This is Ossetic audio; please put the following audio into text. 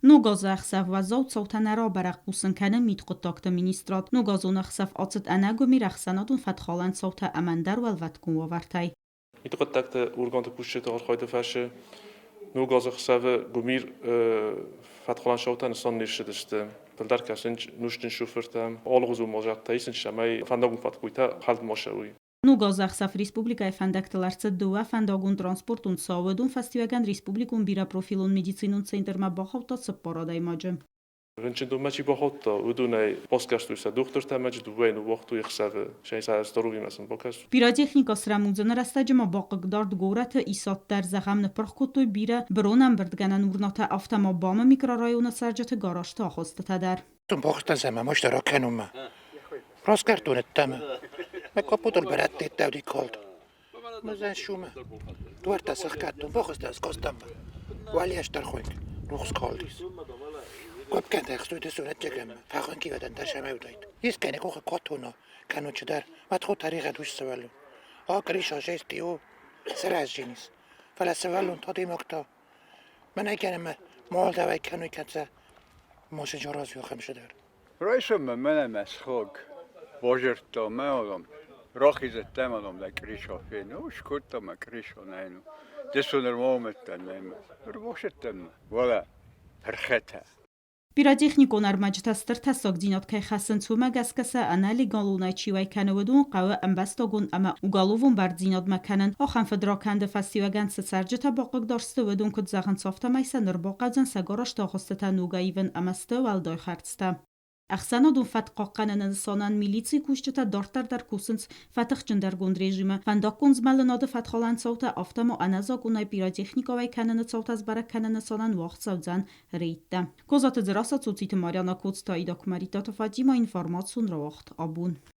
Ног азы ӕхсӕв уӕззау цаутӕ нӕ рабӕрӕг, хъусын кӕны мидхъуыддӕгты министрад. Ногазон ӕхсӕв ацыд ӕнӕгуымир ӕхсӕнадон фӕткхалӕн цаутӕ ӕмӕ ӕндӕр уӕлвӕткон уавӕртӕй. Мидхъуыддӕгты органты кусджыты архайды фӕрцы Ног азы ӕхсӕвы гуымир фӕткхалӕн цаутӕ нысан не ссыдысты. Фылдӕр кӕсынц нозтджын шофыртӕм, алыгъуызон мадзӕлттӕ исынц, цӕмӕй фӕндагон фӕткойтӕ хӕлд ма цӕуой. Ног азы ӕхсӕв республикӕйы фӕндӕгтыл ӕрцыд дыууӕ фӕндагон-транспортон цауы, уыдон фӕстиуӕгӕн республикон бирӕпрофилон медицинон центрмӕ бахаудта цыппар адӕймаджы. Рынчындонмӕ чи бахаудта, уыдонӕй басгӕрстой сӕ дохтыртӕ ӕмӕ дыууӕйы ныууагътой ӕхсӕвы, стӕй сӕ здоровьемӕ сын бакӕс. Пиротехникӕ срӕмудзыны рӕстӕджы ма бахъыгдард горӕты исад дӕр, зӕгъӕм, ныппырх кодтой бирӕ быронӕмбырдгӕнӕн урнатӕ, афтӕ ма БАМ-ы микрорайоны цӕрджыты гаражты ахуыстытӕ дӕр. Раскӕрдтон Мӕ капотыл бырӕттӕ калд. Дуӕрттӕ сӕхгӕдтон, бахызтӕн скастӕнмӕ. Уӕлейӕ стӕрхоньг, рухс калдис. Гопкӕнтӕ ӕхстой дысонӕттӕгӕмӕ, фӕхонкивӕдӕн дӕр сӕмӕ уыдаид. Искӕны къухы катона, кӕнӕ чидӕр, мӕтхъо тӕригъӕд ус сывӕллон. А Гриша жести у, сырӕзджын ис. Фӕлӕ сывӕллон та адӕймаг та. Мӕнӕй кӕнӕ молдавӕй кӕнуй кӕцӕ мосыджы разуӕхӕм сыдӕр. Райсоммӕ мӕнӕ мӕ схог базырдта мӕ адӕм, рахизӕттӕм адӕм дӕ Гриша фены, скодта мӕ Гриша нӕ Дысон ӕрмаумӕдтӕн нӕ ӕрбасыдтӕн мӕ, уӕлӕ пырхӕтӕ. Пиротехникон ӕрмӕджытӕ стыр тӕссагдзинад кӕй хӕссынц, уымӕ гӕсгӕ сӕ ӕнӕлегалонӕй чи уӕй кӕны, уыдон хъӕуы ӕмбӕстагон ӕмӕ уголовон бӕрндзинадмӕ кӕнын. Ахӕм фыдракӕнды фӕстиуӕгӕн цы цӕрджытӕ бахъыгдард сты, уыдон куыд зӕгъынц, афтӕмӕй сӕ ныр бахъӕудзӕн сӕ гаражты агъуыстытӕ ногӕй ивын ӕмӕ сты уӕлдай хӕрдзтӕ. Ӕхсӕнадон фӕтк хъахъхъӕныны нысанӕн милицийы кусджытӕ дарддӕр дӕр кусынц фӕтыхджындӕргонд режимы. Фӕндаггон змӕлынады фӕткхалӕн цаутӕ, афтӕ ма ӕнӕзакъонӕй пиротехникӕ уӕй кӕныны цаутӕ сбӕрӕг кӕныны нысанӕн уагъд цӕудзӕн рейдтӕ. Козаты Дзерассӕ, Цоциты Марьяна, Коцты Аида, Куымӕридтаты Фатимӕ, информацион рауагъд абон.